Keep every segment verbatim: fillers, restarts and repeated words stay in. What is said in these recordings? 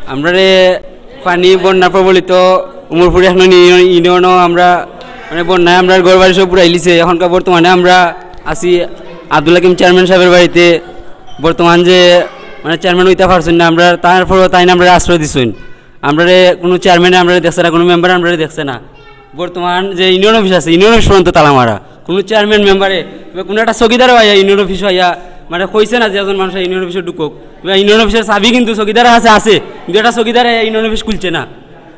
আমরারে পানি বন্যা প্রবলিত উমরপুর এখন ইউনিয়ন, ইউনিয়নও আমরা মানে বন্যায় আমরার ঘর বাড়ি সব উড়াইলিছে। এখনকার বর্তমানে আমরা আছি আব্দুল হাকিম চেয়ারম্যান সাহেবের বাড়িতে। বর্তমান যে মানে চেয়ারম্যান হইতে পারছেন না, আমরা তারপরেও তাই না আমরা আশ্রয় দিচ্ছেন। আমরারে কোনো চেয়ারম্যানে আমরারে দেখছে না, কোনো মেম্বার আমরারে দেখছে না। বর্তমান যে ইউনিয়ন অফিস আছে, ইউনিয়ন অফিস পর্যন্ত তালা মারা। কোনো চেয়ারম্যান মেম্বারে বা কোনো একটা চকিদার আইয়া ইউনিয়ন অফিস আইয়া মানে কইছে না যে একজন মানুষ ইউনিয়ন অফিসে ঢুকুক। বা ইউনিয়ন অফিসের চাবি কিন্তু চকিদারের কাছে আছে, কিন্তু একটা চকিদার আইয়া ইউনিয়ন অফিস খুলছে না।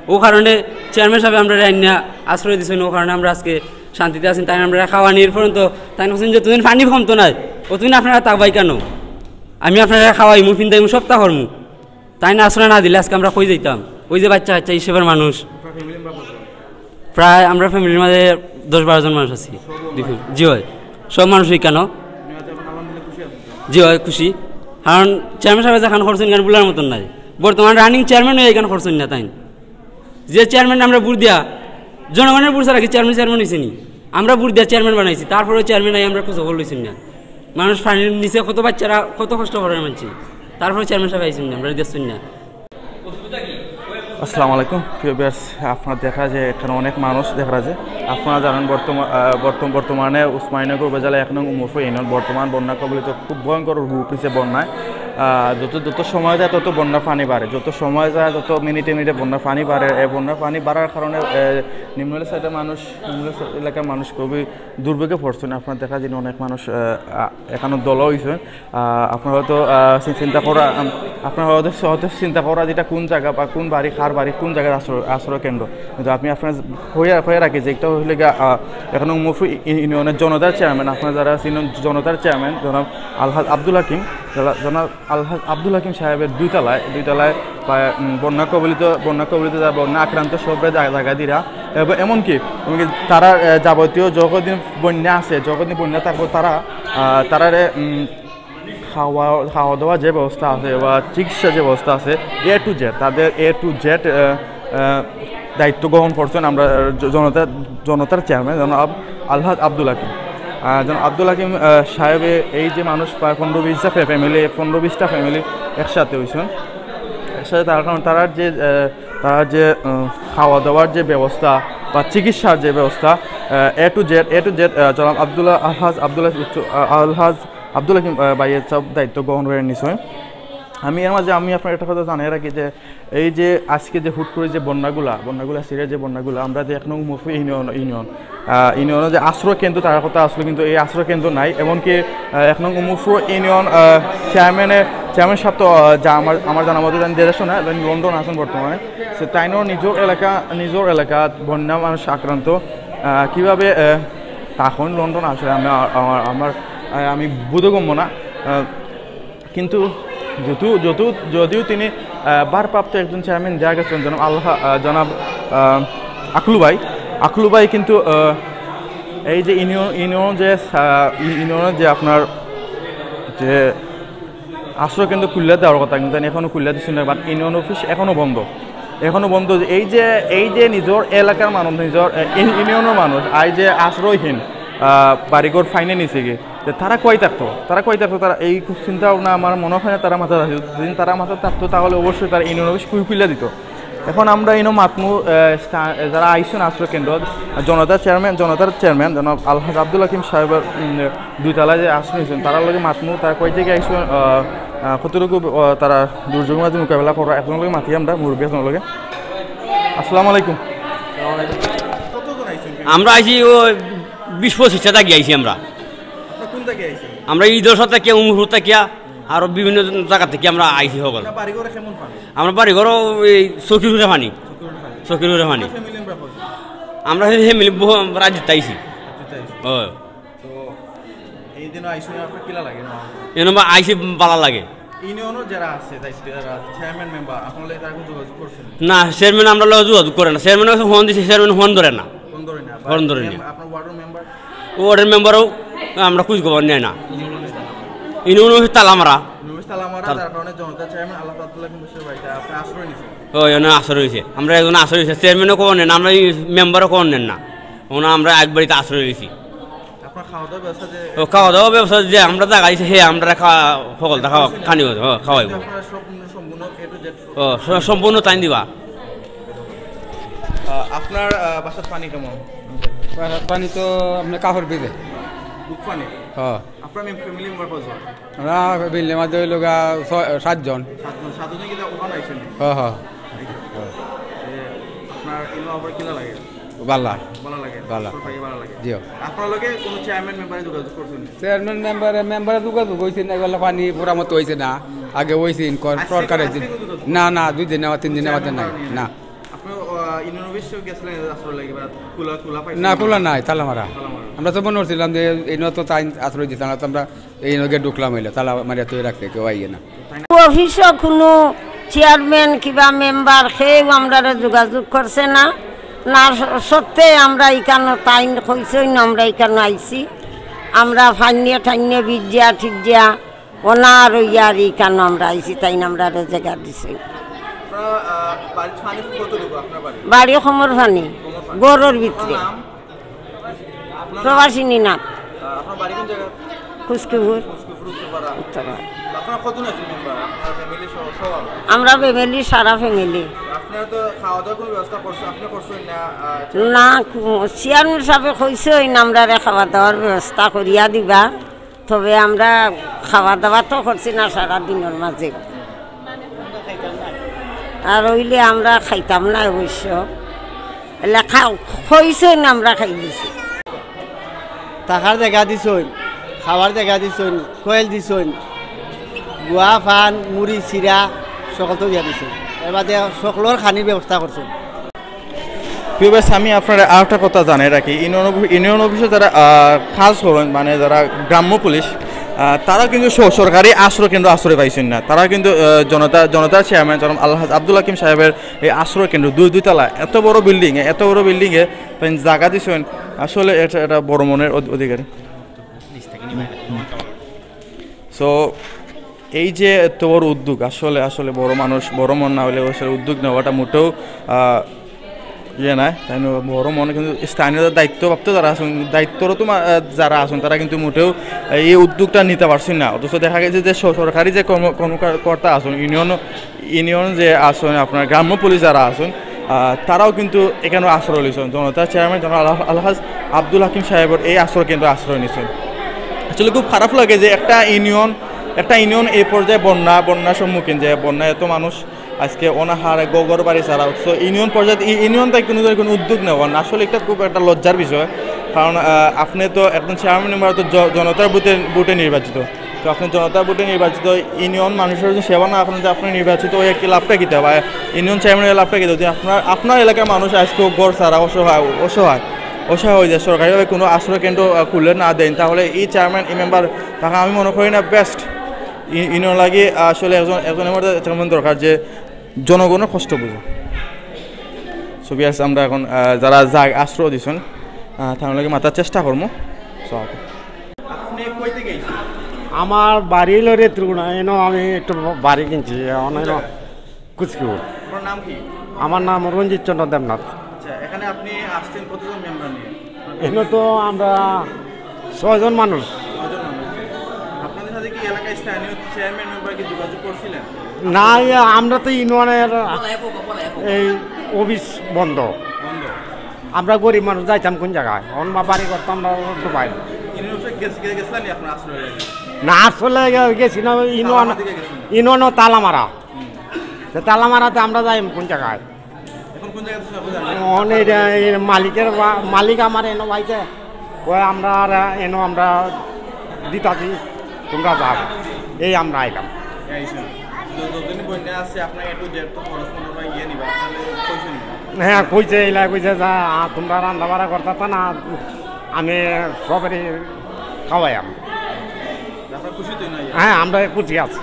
ও কারণে চেয়ারম্যান সাহেব আমরা আইনা আশ্রয় দিচ্ছেন, ও কারণে আমরা আজকে শান্তিতে আছি। তাই আমরা খাওয়ানির পর্যন্ত তাই বলছেন যে তুমি পানি কমতো নাই, ও তুমি আপনারা তাকবাই কেন? আমি আপনারা খাওয়াইমু, ফিন্দাইমু, সপ্তাহ করমু। তাই না আশ্রয় না দিলে আজকে আমরা কই যাইতাম? ওই যে বাচ্চা কাচ্চা হিসেবের মানুষ, প্রায় আমরা ফ্যামিলির মাঝে দশ বারো জন মানুষ আছি। দুই ফ্যামিলি। জি হয়, সব মানুষই কেন? জি হয়, খুশি। কারণ চেয়ারম্যান সাহেব যেখান করছেন, এখানে বলার মতন নাই। বর্তমান রানিং চেয়ারম্যান হয়ে এখানে করছেন না তাই। যে চেয়ারম্যান আমরা ভোট দিয়া, জনগণের ভোট ছাড়া কি চেয়ারম্যান চেয়ারম্যান হয়েছে নি? আমরা ভোট দিয়া চেয়ারম্যান বানাইছি, তারপরে চেয়ারম্যান আই আমরা খোঁজ খবর লইছেন না। মানুষ পানির নিচে কত বাচ্চারা কত কষ্ট করে মানছি, তারপরে চেয়ারম্যান সাহেব আইছেন না, আমরা দেখছেন না। আসসালামু আলাইকুম প্রিয় ভিউয়ার্স, আপনারা দেখা যায় এখানে অনেক মানুষ দেখা যায়। আপনারা জানেন বর্তমান আহ, বর্তম- বর্তমানে উসমানীনগর উপজেলা এক নং উমরপুর ইউনিয়ন বর্তমান বন্যা কবলিত, খুব ভয়ঙ্কর রূপ নিচ্ছে বন্যায়। আহ, যত যত সময় যায় তত বন্যা পানি বাড়ে, যত সময় যায় তত মিনিটে মিনিটে বন্যা পানি বাড়ে। এই বন্যা পানি বাড়ার কারণে আহ, নিম্ন সাইডের মানুষ, নিম্ন এলাকার মানুষ খুবই দুর্ভোগে পড়ছেন। আপনারা দেখা যায় অনেক মানুষ আহ, আহ, এখানে দলা হয়েছেন। আহ, আপনারা হয়তো আহ, চি- চিন্তা করা আম, আপনারা হয়তো হয়তো চিন্তা করা যেটা কোন জায়গা বা কোন বাড়ি, কার বাড়ি, কোন জায়গার আশ্রয় আশ্রয় কেন্দ্র। কিন্তু আমি আপনার হয়ে হয়ে রাখি যে একটা হইলে গিয়া, আহ, এখানে উমরপুর ই- ই- ইউনিয়নের জনতার চেয়ারম্যান, আপনারা যারা চিনেন জনতার চেয়ারম্যান জনাব আলহাজ আব্দুল হাকিম, যারা- জনাব আলহাজ আব্দুল হাকিম সাহেবের দুই তলায় দুই তলায় প্রায়, উম, বন্যা কবলিত বন্যা কবলিত যারা বন্যা আক্রান্ত সবরে জায়গা জায়গা দিরা। এবং এমনকি এমনকি তারা আহ, যাবতীয় যতদিন বন্যা আছে, যতদিন বন্যা থাকবো, তারা আহ, তারারে উম, খাওয়া খাওয়া দাওয়া যে ব্যবস্থা আছে বা চিকিৎসা যে ব্যবস্থা আছে, এ টু জেড, তাদের এ টু জেড দায়িত্ব গ্রহণ করছেন আমরা আহ, জ- জনতা জনতার চেয়ারম্যান জনাব আলহাজ আব্দুল হাকিম। আহ, জনাব আব্দুল হাকিম আহ, সাহেবে এই যে মানুষ প্রায় পনেরো বিশটা ফ্যামিলি, পনেরো বিশটা ফ্যামিলি একসাথে হয়েছেন। একসাথে তার কারণ তারা যে আহ, তারা যে উম, খাওয়া দাওয়ার যে ব্যবস্থা বা চিকিৎসার যে ব্যবস্থা, এ to Z A to Z জনাব আব্দুল্লাহ আলহাজ আব্দুল্লাহ উচ্চ আহ, আলহাজ আব্দুল হাকিম আহ, ভাইয়ের সব দায়িত্ব গ্রহণ করে নিশ্চয়। আমি এর মাঝে আমি আপনার একটা কথা জানিয়ে রাখি যে এই যে আজকে যে হুট করে যে বন্যাগুলা বন্যাগুলা সিরিয়ার যে বন্যাগুলা, আমরা যে এক নং উমরপুর ইউনিয়ন ইউনিয়ন আহ, ইউনিয়নও যে আশ্রয় কেন্দ্র, তার কথা আসলো, কিন্তু এই আশ্রয় কেন্দ্র নাই। এমনকি আহ, এক নং উমরপুর ইউনিয়ন আহ, চেয়ারম্যানের চেয়ারম্যান সাহেব তো আহ, যা আমার আমার জানা মতো জানি দেশে না, লন্ডন আছেন বর্তমানে। সে তাইনও নিজের এলাকা নিজের এলাকা বন্যা মানুষ আক্রান্ত। আহ, কিভাবে আহ, তখন লন্ডন আসলে আমি আমার আমার আহ, আমি বোধগম্য না। আহ, কিন্তু যদিও যদিও যদিও তিনি আহ, ভারপ্রাপ্ত একজন চেয়ারম্যান দেওয়া গেছেন জনাব আল্লাহ আহ, জনাব আহ, আকলু ভাই। আকলু ভাই কিন্তু আহ, এই যে ইউনিয়ন ইউনিয়ন যে আহ, ই- ইউনিয়নের যে আপনার যে আশ্রয় কেন্দ্র খুললে দেওয়ার কথা, কিন্তু এখনো খুললে দিচ্ছেন না, বাট ইউনিয়ন অফিস এখনো বন্ধ। এখনো বন্ধ। এই যে এই যে নিজের এলাকার মানুষ, নিজের আহ, ইউ- ইউনিয়নের মানুষ আই যে আশ্রয়হীন, আহ, বাড়িঘর ফাইনে নিছে গিয়ে, তো তারা কই থাকতো? তারা কই থাকতো? তারা এই চিন্তা ভাবনা আমার মনে হয় না তারা মাথাত আছে। যদি তারা মাথাত থাকতো তাহলে অবশ্যই তারা ইউনিয়ন অফিস খুই খুলে দিত। এখন আমরা ইনো মাতমু আহ, স্টা- যারা আইসুন আশ্রয় কেন্দ্র, জনতার চেয়ারম্যান জনতার চেয়ারম্যান জনাব আলহাজ আব্দুল হাকিম সাহেবের উম, দুই তলায় যে আশ্রয় নিয়েছেন, তারা লগে মাতমু, তারা কই থেকে আইসুন, আহ, আহ, কতটুকু আহ, তারা দুর্যোগের মাঝে মোকাবেলা করা, এখন লগে মাতি আমরা মুরব্বী এখন লগে। আসসালামু আলাইকুম। আমরা আইছি ও বিশ পঁচিশটা থাকি আইছি আমরা। আমরা ইদরসা থাকিয়া, উমরপুর থাকিয়া, আরো বিভিন্ন জায়গা থেকে আমরা আইছি সকল। আমরা বাড়ি ঘরও এই চকির উপরে পানি, চকির উপরে পানি। আমরা ফ্যামিলি রাজ্যত আইছি। এই দিন আইসুন আপনার কিলা লাগে না? এনে বা আইসি বালা লাগে। ইউনিয়নও যারা আছে দায়িত্বে যারা আছে, চেয়ারম্যান মেম্বার, আপনার লগে তারা কোনো যোগাযোগ করছেন? না, চেয়ারম্যান আমরা লগে যোগাযোগ করে না। চেয়ারম্যান কাছে ফোন দিছি, চেয়ারম্যান ফোন ধরে না। ফোন ধরে না। ফোন ধরে না। আপনার ওয়ার্ডের মেম্বার? ওয়ার্ডের মেম্বারও আমরা খুঁজ খবর নেয় না। ইউনিয়ন অফিস তালা মারা। ইউনিয়ন অফিস তালা মারা, তালা- যার কারণে জনতা চেয়ারম্যান আল্লাহ আব্দুল্লাহ কিন্তু সে বাড়িতে আপনি আশ্রয় নিয়েছেন। ওই জন্য আশ্রয় হয়েছে। আমরা একজন আশ্রয় হয়েছে। চেয়ারম্যানও খবর নেন না, আমরা এই মেম্বারও খবর নেন না। ওনা আমরা এক বাড়িতে আশ্রয় হয়েছি। ও খাওয়া দাওয়া ব্যবস্থা যে আমরা জায়গা দিছি, হে আমরা খাওয়া, সকল খাওয়া খানি হয়েছে, হ্যাঁ, খাওয়াইব। ও, স-, সম্পূর্ণ তাইন দিবা। আহ, আপনার আহ, বাসার পানি কেমন? পানি তো আপনার কাপড় ভিজে। বুক পানি? হ্যাঁ। আপনার ফ্যামিলি মেম্বার কজন? আমরা বিল্ডিং মাঝে হইল গা ছয়- সাতজন। সাতজন। সাতজন কিন্তু ওখানে আইসেন। হ্যাঁ হ্যাঁ। আপনার ইনো আবার কিনা লাগে? বালা। ভালো লাগে? ভালো। সরকারি ভালো লাগে? জি। আপনার লগে কোনো চেয়ারম্যান মেম্বারে যোগাযোগ করছেন? চেয়ারম্যান মেম্বারে মেম্বারে যোগাযোগ হয়েছে না, এগুলো পানি পুরা মতো হয়েছে না। আগে হয়েছে ইনকর আজকে- সরকারের আজকে দিন। কোনো যোগাযোগ? না না, দুই দিন আবার তিন দিন আবার নাই। না। আপনি ইউনিয়ন অফিসে গেছিলেন আশ্রয় লাগে বা খোলা খোলা পাইছেন? না, খোলা নাই, তালা মারা। তালা মারা। আমরা তো মনে করছিলাম যে এই তো তাই আশ্রয় দিতাম, আর তো আমরা এই নগে ঢুকলাম হইলে তালা মারিয়া তুই রাখতে কেউ আইয়ে না। অফিসও কোনো চেয়ারম্যান কিবা মেম্বার কেউ আমরারে যোগাযোগ করছে না। না সত্ত্বে আমরা ইকানো তাইন কইছইন, আমরা ইকানো আইছি। আমরা ফাইনে টাইনে বিজিয়া টিজিয়া অনা রইয়া আর ইকানো আমরা আইছি, তাইন আমরারে জাগা দিছে। আপনার আহ, বাড়ির পানি কত দেবো আপনার বাড়ি? বাড়ি খমর ফানি, গরর ভিতরে। নাম? প্রবাসিনী নাথ, আহ, আপনার বাড়ি কোন জায়গা? কুসকুপুর। মুসকুপুর উত্তরপাড়া। উত্তরপাড়া। আপনারা কতজন আছেন মেম্বার? আপনার ফ্যামিলি সহ সহ? আমরা ফ্যামিলি, সারা ফ্যামিলি। আপনারা তো খাওয়া দাওয়ার কোনো ব্যবস্থা করছেন? আপনি করছেন না? আহ, না, চেয়ারম্যান সাহেবে কইছইন আমরারে খাওয়া দাওয়ার ব্যবস্থা করিয়া দিবা, তবে আমরা খাওয়া দাওয়া তো করছি না সারা দিনের মাঝে, আর অইলে আমরা খাইতাম না অবশ্য। লেখা কইছইন, আমরা খাই দিছি। থাকার জাগা দিছইন, খাওয়ার জাগা দিছইন, কয়েল দিছইন, গুয়া, পান, মুড়ি, চিরা, সকল তো দিয়া দিছইন। এর বাদে সকলর খানির ব্যবস্থা করছইন। প্রিয় ভাই, আমি আপনার আরেকটা কথা জানাই রাখি, ইউনিয়ন অফি- ইউনিয়ন অফিসে যারা আহ, কাজ করেন, মানে যারা গ্রাম্য পুলিশ, আহ, তারা কিন্তু স- সরকারি আশ্রয় কেন্দ্র আশ্রয় পাইছেন না। তারা কিন্তু আহ, জনতা জনতার চেয়ারম্যান জনাব আলহাজ আব্দুল হাকিম সাহেবের এই আশ্রয় কেন্দ্র দুই দুই তলা, এত বড় বিল্ডিং, এত বড় বিল্ডিংয়ে তাই জায়গা দিচ্ছেন। আসলে এটা এটা বড় মনের অধি- অধিকারী। সো এই যে এত বড় উদ্যোগ, আসলে আসলে বড় মানুষ, বড় মন না হলে আসলে উদ্যোগ নেওয়াটা মোটেও আহ, ইয়ে নয়। তাই না? বড় মনে কিন্তু স্থানীয় দায়িত্বপ্রাপ্ত যারা আছেন, দায়িত্বরত মা- আহ, যারা আছেন, তারা কিন্তু মোটেও এই উদ্যোগটা নিতে পারছেন না। অথচ দেখা গেছে যে স- সরকারি যে কর্ম কর্মকর্তা আছেন, ইউনিয়ন ইউনিয়ন যে আছেন, আপনার গ্রাম্য পুলিশ যারা আছেন, আহ, তারাও কিন্তু এখানে আশ্রয় নিয়েছেন। জনতা চেয়ারম্যান জনাব আলহা- আলহাজ আব্দুল হাকিম সাহেবের এই আশ্রয় কেন্দ্র আশ্রয় নিয়েছেন। আসলে খুব খারাপ লাগে যে একটা ইউনিয়ন একটা ইউনিয়ন এই পর্যায়ে বন্যা বন্যার সম্মুখীন, যে বন্যা এত মানুষ আজকে অনাহারে গগর বাড়ি ছাড়া। তো ইউনিয়ন পর্যায়ে ই- ইউনিয়ন তাই কোনো ধরনের কোনো উদ্যোগ নেওয়া না। আসলে একটা খুব একটা লজ্জার বিষয়, কারণ আহ, আপনি তো একজন চেয়ারম্যান মেম্বার তো জ- জনতার ভোটে ভোটে নির্বাচিত। তো আপনি জনতার ভোটে নির্বাচিত ইউনিয়ন মানুষের যে সেবা না, আপনি যে আপনি নির্বাচিত ওই একটি লাভটা কিতা বা ইউনিয়ন চেয়ারম্যানের লাভটা কিতা? যদি আপনার আপনার এলাকার মানুষ আজকে ঘর ছাড়া অসহায় অসহায় অসহায় হয়ে যায়, সরকারিভাবে কোনো আশ্রয় কেন্দ্র আহ, খুলে না দেন, তাহলে এই চেয়ারম্যান এই মেম্বার তাকে আমি মনে করি না বেস্ট। ইউনিয়ন লাগে আসলে একজন একজনের মধ্যে তেমন দরকার যে জনগণের কষ্ট বুঝে। সো বিয়ার্স, আমরা এখন আহ, যারা যা আশ্রয় দিচ্ছেন আহ, তার লগে মাতার চেষ্টা করবো। সো আমার বাড়ি হইল রে ত্রিগুণা, এনো আমি একটু বাড়ি কিনছি, অনেক কুচকিপুর। আপনার নাম কি? আমার নাম রঞ্জিত চন্দ্র দেবনাথ। আচ্ছা, এখানে আপনি আসছেন কতজন মেম্বার নিয়ে? এনে তো আমরা ছয়জন মানুষ। কতজন মানুষ? আপনাদের সাথে কি এলাকায় স্থানীয় চেয়ারম্যান মেম্বার কি যোগাযোগ করছিলেন? না, ইয়ে, আমরা তো ইউনিয়নের এই অফিস বন্ধ। বন্ধ। আমরা গরিব মানুষ, যাইতাম কোন জায়গায়? অন মা বাড়ি করতাম না, একটু বাইরে। ইউনিয়ন অফিসে গেছ- গে- গেছিলেন নি আপনার আশ্রয় লাগে? না, আসলে গেছি না, ইউনিয়ন তালা মারা গেছেন? ইউনিয়নও তালা মারা। তো তালা মারাতে আমরা যাই কোন জায়গায়? এখন কোন জায়গায় আছেন আপনি জানেন? অন এই যে, এই মালিকের বা- মালিক আমার এনো বাইতে, ওই আমরা আর এনো আমরা দিতাছি, তোমরা যাও, এই আমরা আইলাম। এই আইছেন। তো যতদিন বন্যা আছে আপনার একটু জেড তো খরচ মনে হয় ইয়ে নিবা, তাহলে কইছেন না। হ্যাঁ, কইছে, এলা কইছে, যা, আ, তোমরা রান্না বাড়া করতে না, আমি সবারই খাওয়াইয়াম। আপনার খুশি তো না? হ্যাঁ, আমরা খুশি আছি।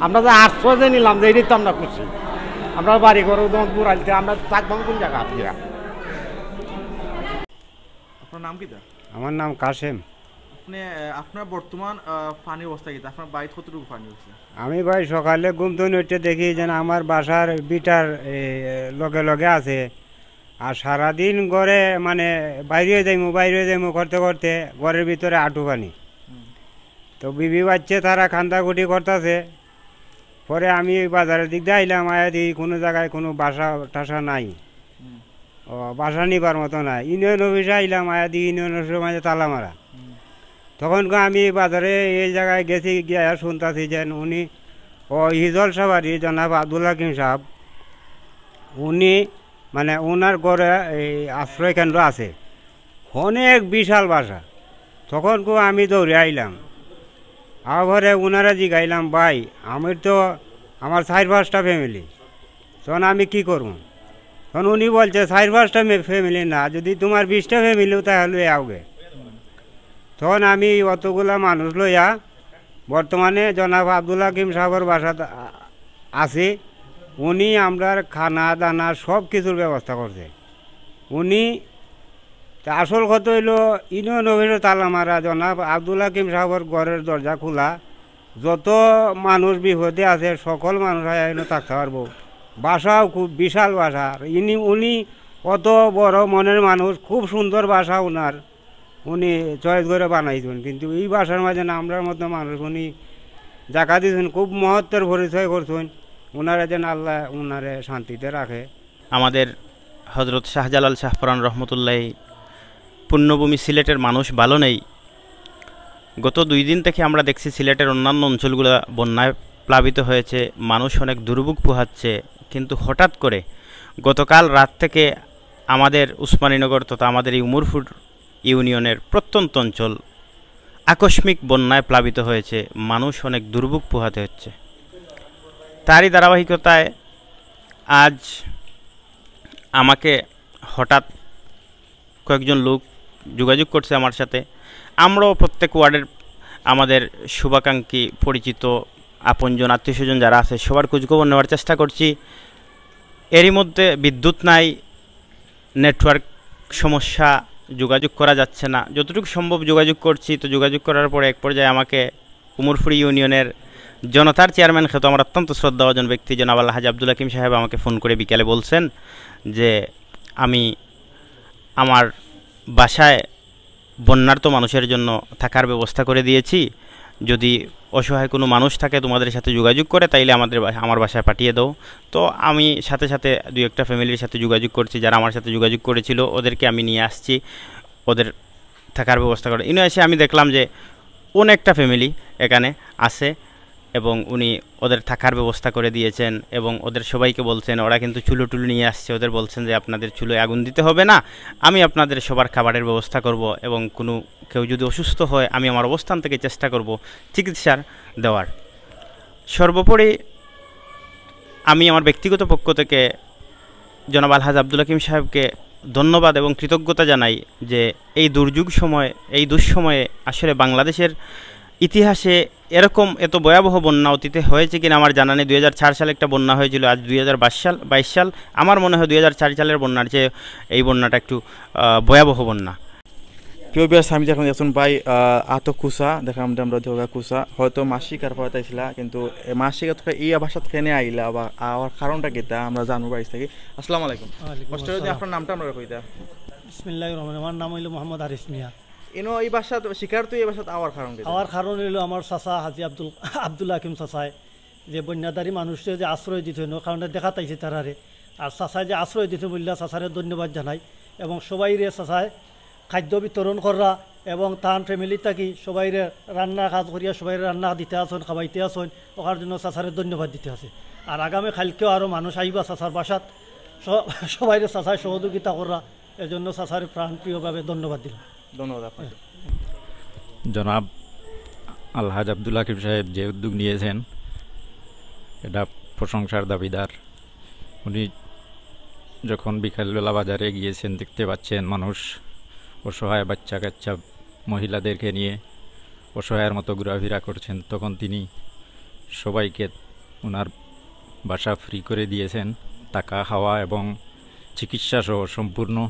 আমরা যে আশ্রয় যে নিলাম, যে এটাই তো আমরা খুশি। আমরা বাড়ি ঘর উদমপুর আনতে আমরা থাকবাম কোন জায়গা আছি? আপনার নাম কি দা? আমার নাম কাসেম। আপনি আহ, আপনার বর্তমান আহ, পানির অবস্থা কি? আপনার বাড়িতে কতটুকু পানি হচ্ছে? আমি ভাই সকালে ঘুম থেকে উঠে দেখি যেন আমার বাসার ভিটার এ, লগে লগে আছে, আর সারাদিন ঘরে মানে বাইরে যাইমু বাইরে যাইমু করতে করতে ঘরের ভিতরে আটু পানি। তো বিবি বাচ্চা তারা কান্দাকুটি করতেছে। পরে আমি বাজারের দিক দিয়ে আইলাম, আয়া দেখি কোনো জায়গায় কোনো বাসা টাসা নাই। ও, বাসা নিবার মতো নাই। ইউনিয়ন অফিসে আইলাম, আয়া দেখি ইউনিয়ন অফিসের মাঝে তালা মারা। তখন কো আমি বাজারে এই জায়গায় গেছি, গিয়া শুনতাছি যে উনি, ও, হিজল সাবারি জনাব আব্দুল হাকিম সাহেব, উনি, মানে, ওনার ঘরে এই আশ্রয় কেন্দ্র আছে, অনেক বিশাল বাসা। তখন কো আমি দৌড়ে আইলাম, আবার ওনারা জিগাইলাম, "ভাই, আমি তো, আমার চার পাঁচটা ফ্যামিলি, তখন আমি কি করবো?" তখন উনি বলছে, "চার পাঁচটা ফ্যামিলি না, যদি তোমার বিশটা ফ্যামিলিও তাহলে আওগে।" তখন আমি অতগুলা মানুষ লইয়া বর্তমানে জনাব আব্দুল হাকিম সাহেবের বাসাত আ-, আছি। উনি আমরার খানা দানা সব কিছুর ব্যবস্থা করছে। উনি, তা আসল কথা হইল, ইউনিয়ন অফিসে তালা মারা, জনাব আব্দুল হাকিম সাহেবের ঘরের দরজা খোলা। যত মানুষ বিপদে আছে, সকল মানুষ আয়া এনে থাকতে পারবো। বাসাও খুব বিশাল বাসা। আর ইনি, উনি অত বড় মনের মানুষ, খুব সুন্দর বাসা ওনার। উনি চয়েস করে বানাইছেন, কিন্তু এই বাসার মাঝে না আমরার মতো মানুষ উনি জায়গা দিয়েছেন, খুব মহত্বের পরিচয় করছেন। ওনারা যেন আল্লাহ ওনারে শান্তিতে রাখে। আমাদের হজরত শাহজালাল শাহপরান রহমতুল্লাহ পুণ্যভূমি সিলেটের মানুষ ভালো নেই। গত দুই দিন থেকে আমরা দেখছি সিলেটের অন্যান্য অঞ্চলগুলো বন্যায় প্লাবিত হয়েছে, মানুষ অনেক দুর্ভোগ পোহাচ্ছে, কিন্তু হঠাৎ করে গতকাল রাত থেকে আমাদের উসমানীনগর তথা আমাদের এই উমরপুর ইউনিয়নের প্রত্যন্ত অঞ্চল আকস্মিক বন্যায় প্লাবিত হয়েছে, মানুষ অনেক দুর্ভোগ পোহাতে হচ্ছে। তারই ধারাবাহিকতায় আজ আমাকে হঠাৎ কয়েকজন লোক যোগাযোগ করছে আমার সাথে। আমরাও প্রত্যেক ওয়ার্ডের আমাদের শুভাকাঙ্ক্ষী, পরিচিত, আপনজন, আত্মীয়স্বজন যারা আছে, সবার খোঁজখবর নেওয়ার চেষ্টা করছি। এরই মধ্যে বিদ্যুৎ নাই, নেটওয়ার্ক সমস্যা, যোগাযোগ করা যাচ্ছে না। যতটুকু সম্ভব যোগাযোগ করছি, তো যোগাযোগ করার পরে এক পর্যায়ে আমাকে উমরপুর ইউনিয়নের জনতার চেয়ারম্যান খ্যাত আমার অত্যন্ত শ্রদ্ধাভাজন ব্যক্তি জনাব আলহাজ আব্দুল হাকিম সাহেব আমাকে ফোন করে বিকালে বলছেন যে আমি আমার বাসায় বন্যার্ত মানুষের জন্য থাকার ব্যবস্থা করে দিয়েছি। যদি অসহায় কোনো মানুষ থাকে তোমাদের সাথে যোগাযোগ করে, তাইলে আমাদের বা-, আমার বাসায় পাঠিয়ে দাও। তো আমি সাথে সাথে দুই একটা ফ্যামিলির সাথে যোগাযোগ করছি, যারা আমার সাথে যোগাযোগ করেছিল ওদেরকে আমি নিয়ে আসছি, ওদের থাকার ব্যবস্থা করে। ইনো এসে আমি দেখলাম যে অনেকটা ফ্যামিলি এখানে আছে এবং উনি ওদের থাকার ব্যবস্থা করে দিয়েছেন এবং ওদের সবাইকে বলছেন, ওরা কিন্তু চুলো টুলো নিয়ে আসছে, ওদের বলছেন যে আপনাদের চুলোয় আগুন দিতে হবে না, আমি আপনাদের সবার খাবারের ব্যবস্থা করব এবং কোনো কেউ যদি অসুস্থ হয় আমি আমার অবস্থান থেকে চেষ্টা করব চিকিৎসার দেওয়ার। সর্বোপরি আমি আমার ব্যক্তিগত পক্ষ থেকে জনাব আলহাজ আব্দুল হাকিম সাহেবকে ধন্যবাদ এবং কৃতজ্ঞতা জানাই যে এই দুর্যোগ সময়, এই দুঃসময়ে আসলে বাংলাদেশের ইতিহাসে এরকম এত ভয়াবহ বন্যা অতীতে হয়েছে কিনা আমার জানা নেই। দুই হাজার চার সালে একটা বন্যা হয়েছিল, আজ দুই হাজার বাইশ সাল, বাইশ সাল। আমার মনে হয় দুই হাজার চার সালের বন্যার চেয়ে এই বন্যাটা একটু, আহ, ভয়াবহ বন্যা। প্রিয় ভিউয়ার্স, আমি দেখলাম একজন ভাই, আহ, আতো কুসা, দেখলাম যে আমরা জগা কুসা, হয়তো মাসিক আর পড়াতে আইছিলা, কিন্তু এ মাসিক তো এই বাসাত কেনে আইলা বা আওয়ার কারণটা কিতা আমরা জানবো বাইশ থেকে। আসসালামু আলাইকুম। ওয়ালাইকুম কষ্ট করে আসসালাম। আপনার নামটা আমরা কইতা। বিসমিল্লাহির রহমানির রহিম। আমার নাম হইল মোহাম্মদ হারিস মিয়া। ইনো এই বাসাত শিকার তুই এই বাসাত আওয়ার কারণ কিতা? আওয়ার কারণ হইল আমার চাচা হাজি আব্দুল, আব্দুল হাকিম চাচায় যে বন্যাদারী মানুষরে যে আশ্রয় দিতে হইল, কারণে দেখা তাইছে তারারে। আর চাচায় যে আশ্রয় দিতে বললা, চাচারে ধন্যবাদ জানাই। এবং সবাইরে চাচায় খাদ্য বিতরণ কররা এবং তান ফ্যামিলি থাকি সবাইরে রান্না কাজ করিয়া সবাইরে রান্না দিতে আসন, খাওয়াইতে আসন, ওখার জন্য চাচারে ধন্যবাদ দিতে আছে। আর আগামী কালকেও আরও মানুষ আইবা চাচার বাসাত, স-, সবাইরে চাচায় সহযোগিতা কররা, এজন্য চাচারে প্রাণপ্রিয়ভাবে ধন্যবাদ দিলাম। ধন্যবাদ আপনাকে। জনাব আলহাজ আব্দুল হাকিম সাহেব যে উদ্যোগ নিয়েছেন, এটা প্রশংসার দাবিদার। উনি যখন বিকালবেলা বাজারে গিয়েছেন, দেখতে পাচ্ছেন মানুষ অসহায় বাচ্চা কাচ্চা মহিলাদেরকে নিয়ে অসহায়ের মতো ঘোরাফেরা করছেন, তখন তিনি সবাইকে ওনার বাসা ফ্রি করে দিয়েছেন, থাকা, খাওয়া এবং চিকিৎসা সহ সম্পূর্ণ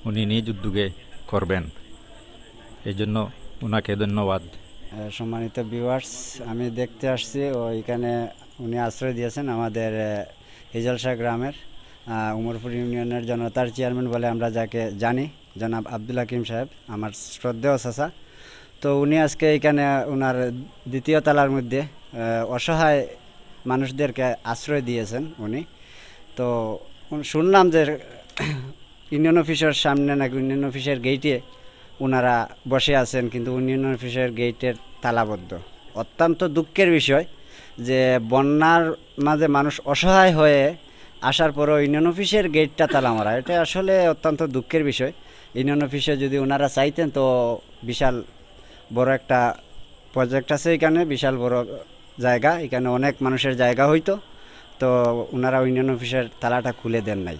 উনি নিজ উদ্যোগে করবেন। এই জন্য ওনাকে ধন্যবাদ। আহ, সম্মানিত ভিউয়ার্স, আমি দেখতে আসছি ও এখানে উনি আশ্রয় দিয়েছেন আমাদের, আহ, হিজলশাহ গ্রামের, আহ, উমরপুর ইউনিয়নের জনতার চেয়ারম্যান বলে আমরা যাকে জানি, জনাব আব্দুল হাকিম সাহেব, আমার শ্রদ্ধেয় চাচা। তো উনি আজকে এখানে ওনার দ্বিতীয় তালার মধ্যে, আহ, অসহায় মানুষদেরকে আশ্রয় দিয়েছেন উনি। তো উন- শুনলাম যে ইউনিয়ন অফিসের সামনে নাকি ইউনিয়ন অফিসের গেইটে ওনারা বসে আছেন, কিন্তু ইউনিয়ন অফিসের গেইটের তালাবদ্ধ। অত্যন্ত দুঃখের বিষয় যে বন্যার মাঝে মানুষ অসহায় হয়ে আসার পরেও ইউনিয়ন অফিসের গেইটটা তালা মারা। এটা আসলে অত্যন্ত দুঃখের বিষয়। ইউনিয়ন অফিসে যদি ওনারা চাইতেন তো বিশাল বড় একটা প্রজেক্ট আছে এখানে, বিশাল বড় জায়গা, এখানে অনেক মানুষের জায়গা হইতো। তো ওনারা ইউনিয়ন অফিসের তালাটা খুলে দেন নাই।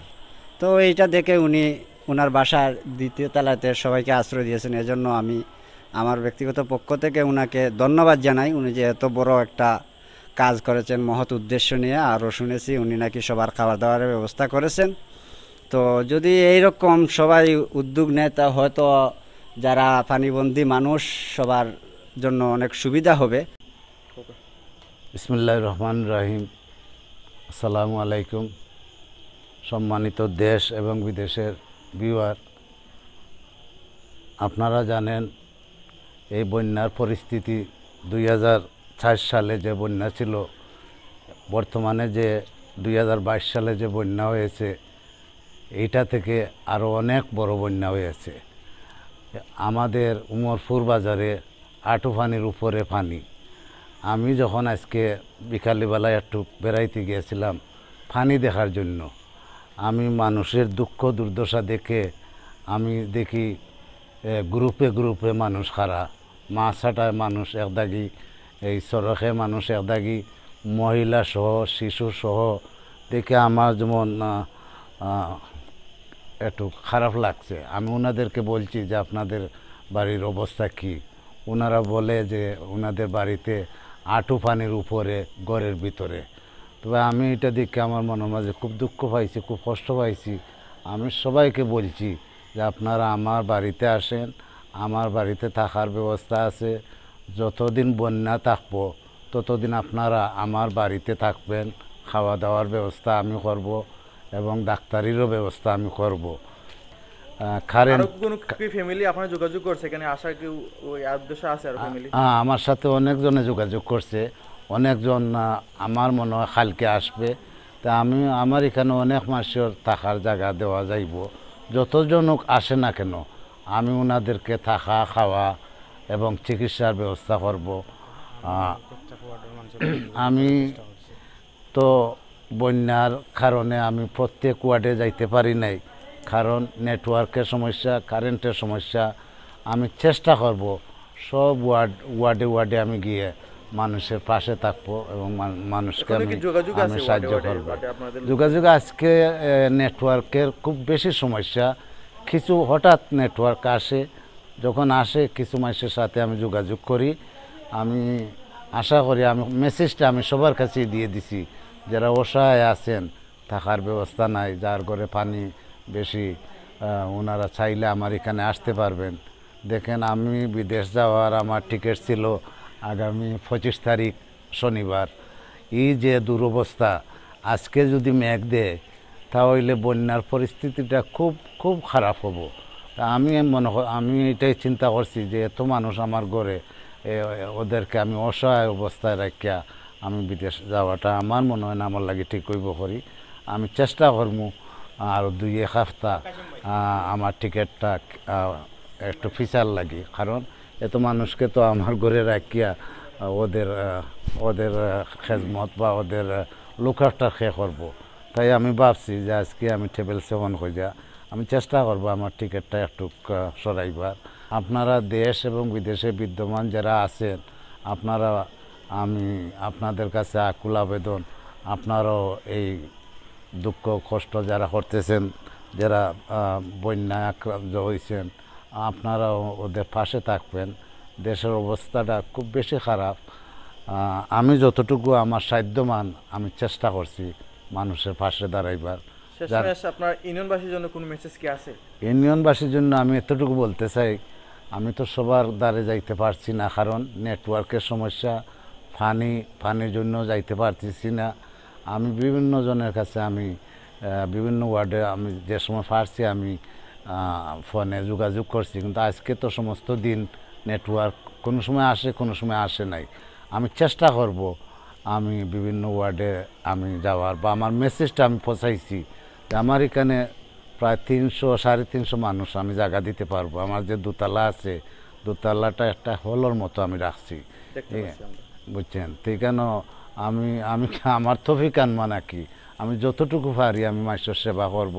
তো এইটা দেখে উনি ওনার বাসার দ্বিতীয় তালাতে সবাইকে আশ্রয় দিয়েছেন। এজন্য আমি আমার ব্যক্তিগত পক্ষ থেকে ওনাকে ধন্যবাদ জানাই। উনি যে এত বড় একটা কাজ করেছেন মহৎ উদ্দেশ্য নিয়ে, আরও শুনেছি উনি নাকি সবার খাওয়া দাওয়ার ব্যবস্থা করেছেন। তো যদি এইরকম সবাই উদ্যোগ নেয়, তা হয়তো যারা পানিবন্দী মানুষ, সবার জন্য অনেক সুবিধা হবে। বিসমিল্লাহির রহমানির রহিম। আসসালামু আলাইকুম। সম্মানিত দেশ এবং বিদেশের ভিউয়ার, আপনারা জানেন এই বন্যার পরিস্থিতি দুই হাজার চার সালে যে বন্যা ছিল, বর্তমানে যে দুই হাজার বাইশ সালে যে বন্যা হয়েছে, এইটা থেকে আরও অনেক বড় বন্যা হয়েছে। আমাদের উমরপুর বাজারে আঁটু পানির উপরে পানি। আমি যখন আজকে বিকালবেলা একটু বেড়াইতে গিয়েছিলাম পানি দেখার জন্য, আমি মানুষের দুঃখ দুর্দশা দেখে আমি দেখি, এ, গ্রুপে গ্রুপে মানুষ খাড়া, মাছ হাটায় মানুষ একদাগি, এই সড়কে মানুষ একদাগি, মহিলা সহ, শিশু সহ, দেখে আমার যেমন, আ, আ, একটু খারাপ লাগছে। আমি ওনাদেরকে বলছি যে, "আপনাদের বাড়ির অবস্থা কি?" ওনারা বলে যে ওনাদের বাড়িতে আঁটু পানির উপরে, ঘরের ভিতরে। তবে আমি এটা দেখে আমার মনের মাঝে খুব দুঃখ পাইছি, খুব কষ্ট পাইছি। আমি সবাইকে বলছি যে আপনারা আমার বাড়িতে আসেন, আমার বাড়িতে থাকার ব্যবস্থা আছে। যতদিন বন্যা থাকবো, ততদিন আপনারা আমার বাড়িতে থাকবেন। খাওয়া দাওয়ার ব্যবস্থা আমি করব এবং ডাক্তারিরও ব্যবস্থা আমি করব। আহ, কারেন্ট আরো কোনো কি ফ্যামিলি আপনার যোগাযোগ করছে এখানে আসার, কেউ ওই উদ্দেশ্যে আছে আরো ফ্যামিলি? হ্যাঁ, আমার সাথে অনেকজনে যোগাযোগ করছে, অনেকজন, আহ, আমার মনে হয় কালকে আসবে। তা আমি, আমার এখানে অনেক মানুষের থাকার জায়গা দেওয়া যাইব। যতজনক আসে না কেন, আমি ওনাদেরকে থাকা, খাওয়া এবং চিকিৎসার ব্যবস্থা করব। আহ, আমি তো বন্যার কারণে আমি প্রত্যেক ওয়ার্ডে যাইতে পারি নাই, কারণ নেটওয়ার্কের সমস্যা, কারেন্টের সমস্যা। আমি চেষ্টা করব সব ওয়ার্ড, ওয়ার্ডে ওয়ার্ডে আমি গিয়ে মানুষের পাশে থাকবো এবং মান-, মানুষকে এখনো আমি, কি যোগাযোগ আমি আছে সাহায্য ওয়ার্ডে ওয়ার্ডে, করব। ওয়ার্ডে আপনাদের? যোগাযোগ আজকে, এ, নেটওয়ার্কের খুব বেশি সমস্যা। কিছু হঠাৎ নেটওয়ার্ক আসে, যখন আসে কিছু মানুষের সাথে আমি যোগাযোগ করি। আমি আশা করি আমি মেসেজটা আমি সবার কাছেই দিয়ে দিছি, যারা অসহায় আছেন, থাকার ব্যবস্থা নাই, যার ঘরে পানি বেশি, আহ, ওনারা চাইলে আমার এখানে আসতে পারবেন। দেখেন, আমি বিদেশ যাওয়ার আমার টিকিট ছিল আগামী পঁচিশ তারিখ শনিবার। এই যে দুরবস্থা, আজকে যদি মেঘ দেয়, তা হইলে বন্যার পরিস্থিতিটা খুব, খুব খারাপ হবো। তা আমি মনে কর-, আমি এটাই চিন্তা করছি যে এত মানুষ আমার ঘরে, এ, ওদেরকে আমি অসহায় অবস্থায় রাখিয়া আমি বিদেশ যাওয়াটা আমার মনে হয় না আমার লাগি ঠিক হইব করি। আমি চেষ্টা করমু আর দুই এক হাপ্তা, আহ, আমার টিকিটটা, আহ, একটু ফিচার লাগি, কারণ এত মানুষকে তো আমার ঘরে রাখিয়া, আহ, ওদের, আহ, ওদের, আহ, খেজমত বা ওদের, আহ, লুক আফটার কে করবো। তাই আমি ভাবছি যে আজকে আমি ট্রাভেল সেভেন কইয়া আমি চেষ্টা করব আমার টিকিটটা একটু, আহ, সরাইবার। আপনারা দেশ এবং বিদেশে বিদ্যমান যারা আছেন, আপনারা, আমি আপনাদের কাছে আকুল আবেদন, আপনারাও এই দুঃখ কষ্ট যারা করতেছেন, যারা, আহ, বন্যায় আক্রান্ত হয়েছেন, আপনারাও ওদের পাশে থাকবেন। দেশের অবস্থাটা খুব বেশি খারাপ। আহ, আমি যতটুকু আমার সাধ্যমান আমি চেষ্টা করছি মানুষের পাশে দাঁড়াইবার। শেষমেশ আপনার ইউনিয়নবাসীর জন্য কোনো মেসেজ কি আছে? ইউনিয়নবাসীর জন্য আমি এতটুকু বলতে চাই, আমি তো সবার দ্বারে যাইতে পারছি না, কারণ নেটওয়ার্কের সমস্যা, পানি, পানির জন্য যাইতে পারতেছি না। আমি বিভিন্ন জনের কাছে আমি, আহ, বিভিন্ন ওয়ার্ডে আমি যে সময় পারছি আমি, আহ, ফোনে যোগাযোগ করছি, কিন্তু আজকে তো সমস্ত দিন নেটওয়ার্ক কোনো সময় আসে, কোনো সময় আসে নাই। আমি চেষ্টা করব আমি বিভিন্ন ওয়ার্ডে আমি যাওয়ার বা আমার মেসেজটা আমি পৌঁছাইছি যে আমার এখানে প্রায় তিনশো, সাড়ে তিনশো মানুষ আমি জায়গা দিতে পারবো। আমার যে দোতলা আছে, দোতলাটা একটা হলর মতো আমি রাখছি। দেখতে ঠিক পাচ্ছি আমরা। বুঝছেন? তো কেন আমি আমি আমার তৌফিক আনমা নাকি, আমি যতটুকু পারি আমি মানুষের সেবা করব।